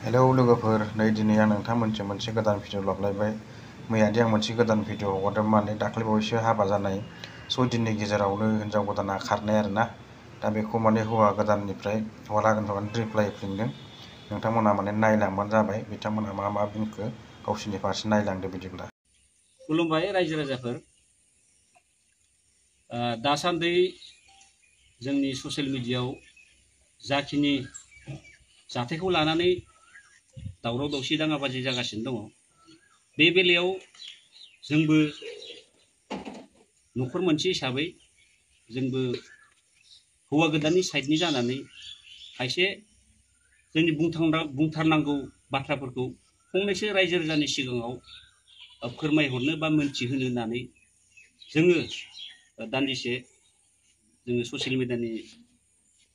Hello लोगोफोर, नै दिनै आं नोंथांमोनजों मोनसे गोदान भिडिअ लाबोलायबाय। मैयादि आं मोनसे गोदान भिडिअ हगारदोंमोन, माने दाख्लैबावैसो हाबा जानाय 6 दिननि गेजेरावनो हिनजाव गोदाना खारनाय आरोना। दा बेखौ माने हौवा गोदाननिफ्राय हौवा लागोनिफ्राय माने रिप्लाइ फैदों। नोंथांमोनहा माने नायलांबानो जाबाय, बिथांमोनहा मा बुंखो गावसोरनि फारसे नायलांदो बिदिब्ला। खुलुमबाय रायजो राजाफोर। दासान्दि जोंनि ससियेल मिडियायाव जाखिनि जाथायखौ लानानै दावराव दावसि दाङाबाजि जागासिनो दङ, बे बेलायाव जोंबो न'खर मोनसे हिसाबै जोंबो हौवा गोदाननि साइडनि जानानै खायसे जोंनि बुंथारनांगौ बाथ्राफोरखौ फंनैसो रायजो राजानि सिगाङाव फोरमायहरनो बा मोनथिहोनो होननानै जोङो दान्दिसे जोङो ससियेल मिडियानि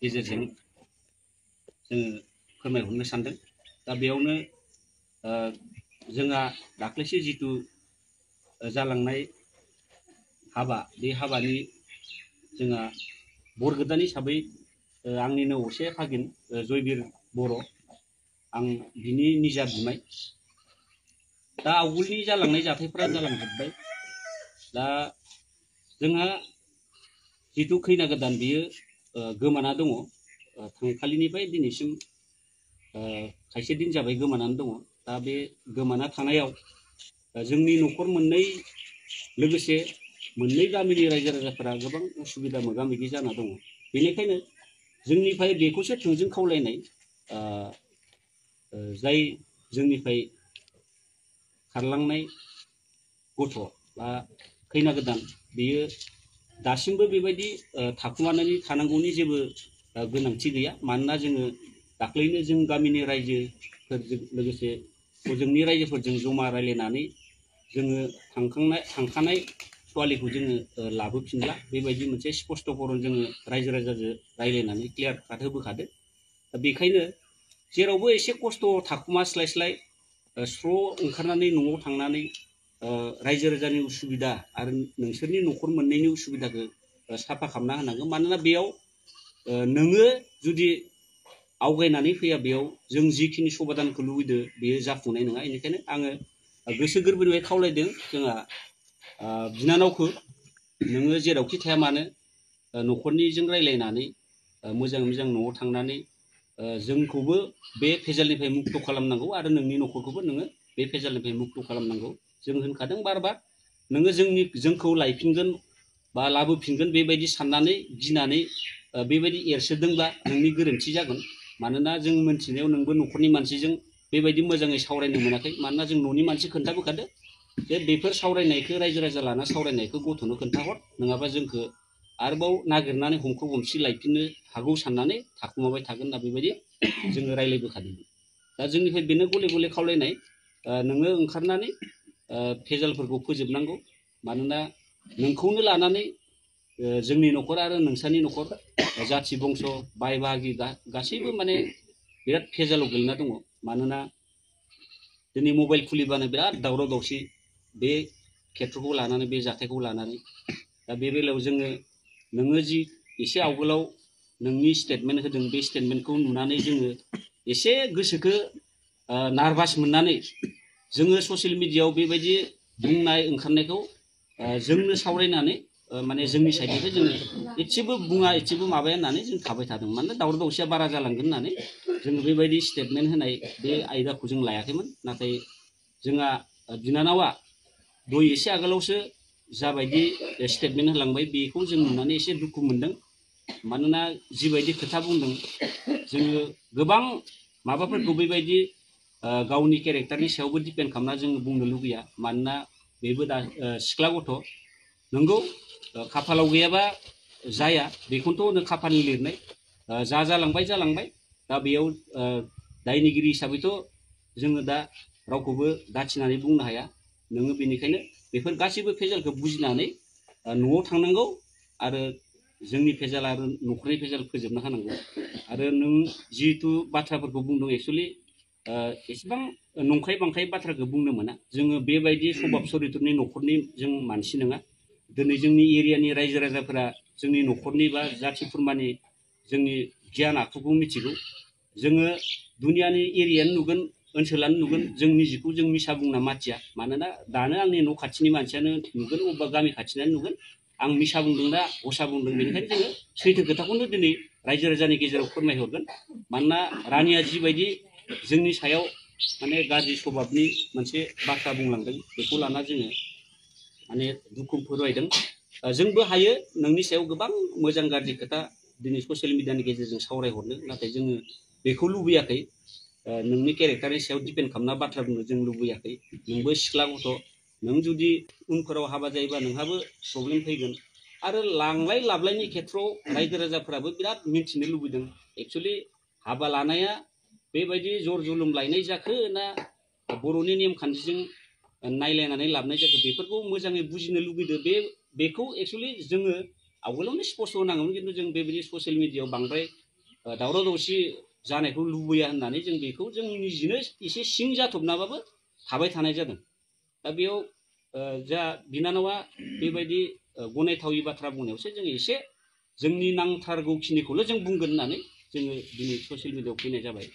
गेजेरजों जोङो फोरमायहरनो सानदों। दा बेयावनो जोंहा दाख्लैसो जिथु जालांनाय हाबा, बे हाबानि जोंहा बर गोदान हिसाबै आंनिनो असे भागिन जयबीर बर', आं बिनि निजा बिमाय। दा आवगोलनि जालांनाय जाथायफोरा जालांजोब्बाय। दा जोंहा जिथु खैना गोदान बियो गोमाना दङ। थांखालिनिफ्राय दिनैसिम खायसे दिन जाबाय गोमानानै दङ। दा बे गोमाना थानायाव जोंनि न'खर मोननै लोगोसे मोननै गामिनि रायजो राजाफोरा गोबां उसुबिदा मोगा मोगि जाना दङ। बेनिखायनो जोंनिफ्राय बेखौसो थोंजों खावलायनाय, जाय जोंनिफ्राय खारलांनाय गथ' बा खैना गोदान, बेयो दासिमबो बेबायदि थाखुमानानै थानांगौनि जेबो गोनांथि गैया। मानोना जोङो दाख्लैनो जों गामिनि रायजोफोरजों लोगोसे हजोंनि रायजोफोरजों जमा रायलायनानै जोङो थांखानाय सवालिखौ जोङो लाबोफिनला, बेबायदि मोनसे स्पष्ट बरन जोङो रायजो राजाजों रायलायनानै क्लियार काट होबोखादो। दा बेखायनो जेरावबो एसे खस्थ' थाखुमास्लायस्लाय स्र' ओंखारनानै न'आव थांनानै रायजो राजानि उसुबिदा आरो नोंसोरनि न'खर मोननैनि उसुबिदाखौ साफा खालामना होनांगौ। मानोना बेयाव नोङो जुदि आवगायनानै फैया, बेयाव जों जिखिनि समाधानखौ लुबैदों बेयो जाफुंनाय नङा। बेनिखायनो आङो गोसो गोरबोनिफ्राय खावलायदों जोंहा बिनानावखौ, नोङो जेरावखि थाया मानो न'खरनिजों रायलायनानै मोजाङै मोजां न'आव थांनानै जोंखौबो बे भेजालनिफ्राय मुक्त खालामनांगौ आरो नोंनि न'खरखौबो नोङो बे भेजालनिफ्राय मुक्त खालामनांगौ। जों होनखादों बार बार, नोङो जोंखौ लायफिनगोन बा लाबोफिनगोन बेबायदि साननानै गिनानै बेबायदि एरसोदोंब्ला नोंनि गोरोन्थि जागोन। मानोना जों मोनथिनायाव नोंबो न'खरनि मानसिजों बेबायदि मोजाङै सावरायनो मोनाखै। मानोना जों न'नि मानसि खोन्थाबोखादो जे बेफोर सावरायनायखौ रायजो राजा लाना सावरायनायखौ गथ'नो खोन्थाहर, नङाबा जोंखौ आरोबाव नागिरनानै हमखो हमसि लायफिननो हागौ साननानै थाखुमाबाय थागोन होनना बेबायदि जोङो रायलायबोखादोंमोन। दा जोंनिफ्राय बेनो गले गले खावलायनाय, नोङो ओंखारनानै भेजालफोरखौ फोजोबनांगौ। मानोना नोंखौनो लानानै जोंनि न'खर आरो नोंसानि न'खर, जाथि बंस' बाय बाहागि गासैबो माने बिराद भेजालाव गोलैना दङ। मानोना दिनै मबाइल खुलिबानो बिराद दावराव दावसि बे खेत्रखौ लानानै, बे जाथायखौ लानानै। दा बे बेलायाव नोङो जि एसे आवगोलाव नोंनि स्टेटमेन्ट होदों, बे स्टेटमेन्टखौ नुनानै जोङो एसे गोसोखौ नार्भास मोननानै जोङो ससियेल मिडियायाव बेबायदि बुंनाय ओंखारनायखौ जोंनो सावरायनानै माने जोंनि साइडनिफ्राय जोङो एसेबो बुङा, एसेबो माबाया होननानै जों थाबाय थादों। मानोना दावराव दावसिया बारा जालांगोन होननानै जोङो बेबायदि स्टेटमेन्ट होनाय बे आयदाखौ जों लायाखैमोन। नाथाय जोंहा बिनानावा दय एसे आगोलावसो जाबायदि स्टेटमेन्ट होलांबाय, बेखौ जों नुनानै एसे दुखु मोनदों। मानोना जिबायदि खोथा बुंदों, जोङो गोबां माबाफोरखौ बेबायदि गावनि केरेक्टारनि सायावबो डिपेन्ड खालामना जोङो बुंनो लुगैया। मानोना बेबो दा सिख्ला गथ'। नंगौ, खाफालाव गैयाबा जाया, बेखौनोथ' होनो खाफालनि लिरनाय। जालांबाय जालांबाय। दा बेयाव दायनिगिरि हिसाबैथ' जोङो दा रावखौबो दाथिनानै बुंनो हाया। नोङो बेनिखायनो बेफोर गासैबो भेजालखौ बुजिनानै न'आव थांनांगौ आरो जोंनि भेजाल आरो न'खरनि भेजाल फोजोबना होनांगौ। आरो नों जिहेथु बाथ्राफोरखौ बुंदों, एक्सुवेलि एसेबां नंखाय बांखाय बाथ्राखौ बुंनो मोना। जोङो बेबायदि सभाब चरित्रनि न'खरनि जों मानसि नङा। दिनै जोंनि एरियानि रायजो राजाफोरा जोंनि न'खरनि बा जाथि खुरमानि जोंनि गियान आखुखौ मिथिगौ। जोङो दुनियानि एरियानो नुगोन ओनसोलानो नुगोन जों निजिखौ जों मिसा बुंना माथिया मानोना दानो आंनि न' खाथिनि मानसियानो नुगोन अबेबा गामि खाथिनानो नुगोन आं मिसा बुंदों ना हसा बुंदों बेनिखायनो जोङो सैथो खोथाखौनो दिनै रायजो राजानि गेजेराव फोरमायहरगोन मानोना रानिया जिबायदि जोंनि सायाव माने गाज्रि स्वभाबनि मोनसे बाथ्रा बुंलांदों बेखौ लाना जोङो माने दुखु फोरमायदों जोंबो हायो नोंनि सायाव गोबां मोजां गाज्रि खोथा दिनै ससियेल मिडियानि गेजेरजों सावरायहरनो नाथाय जोङो बेखौ लुबैयाखै नोंनि केरेक्टारनि सायाव डिपेन्ड खालामना बाथ्रा बुंनो जों लुबैयाखै नोंबो सिख्ला गथ' नों जुदि उनफोराव हाबा जायोबा नोंहाबो प्रब्लेम फैगोन आरो लांलाय लाबलायनि खेथ्रआव रायजो राजाफोराबो बिराद मिथिनो लुबैदों एक्सुवेलि हाबा लानाया बेबायदि जर जुलुम लायनाय जाखो ना बर'नि नेमखान्थिजों नायलायनानै लाबोनाय जाखो बेफोरखौ मोजाङै बुजिनो लुबैदों बेखौ एक्सुवेलि जोङो आवगोलावनो स्पस्ट होनांगौमोन खिन्थु जों बेबायदि ससियेल मिडियायाव बांद्राय दावराव दावसि जानायखौ लुबैया होननानै जों बेखौ जों निजिनो एसे सिं जाथबनाबाबो थाबाय थानाय जादों दा बेयाव जा बिनानावा बेबायदि गनायथावि बाथ्रा बुंनायावसो जों एसे जोंनि नांथारगौखिनिखौल' जों बुंगोन होननानै जोङो दिनै ससियेल मिडियायाव फैनाय जाबाय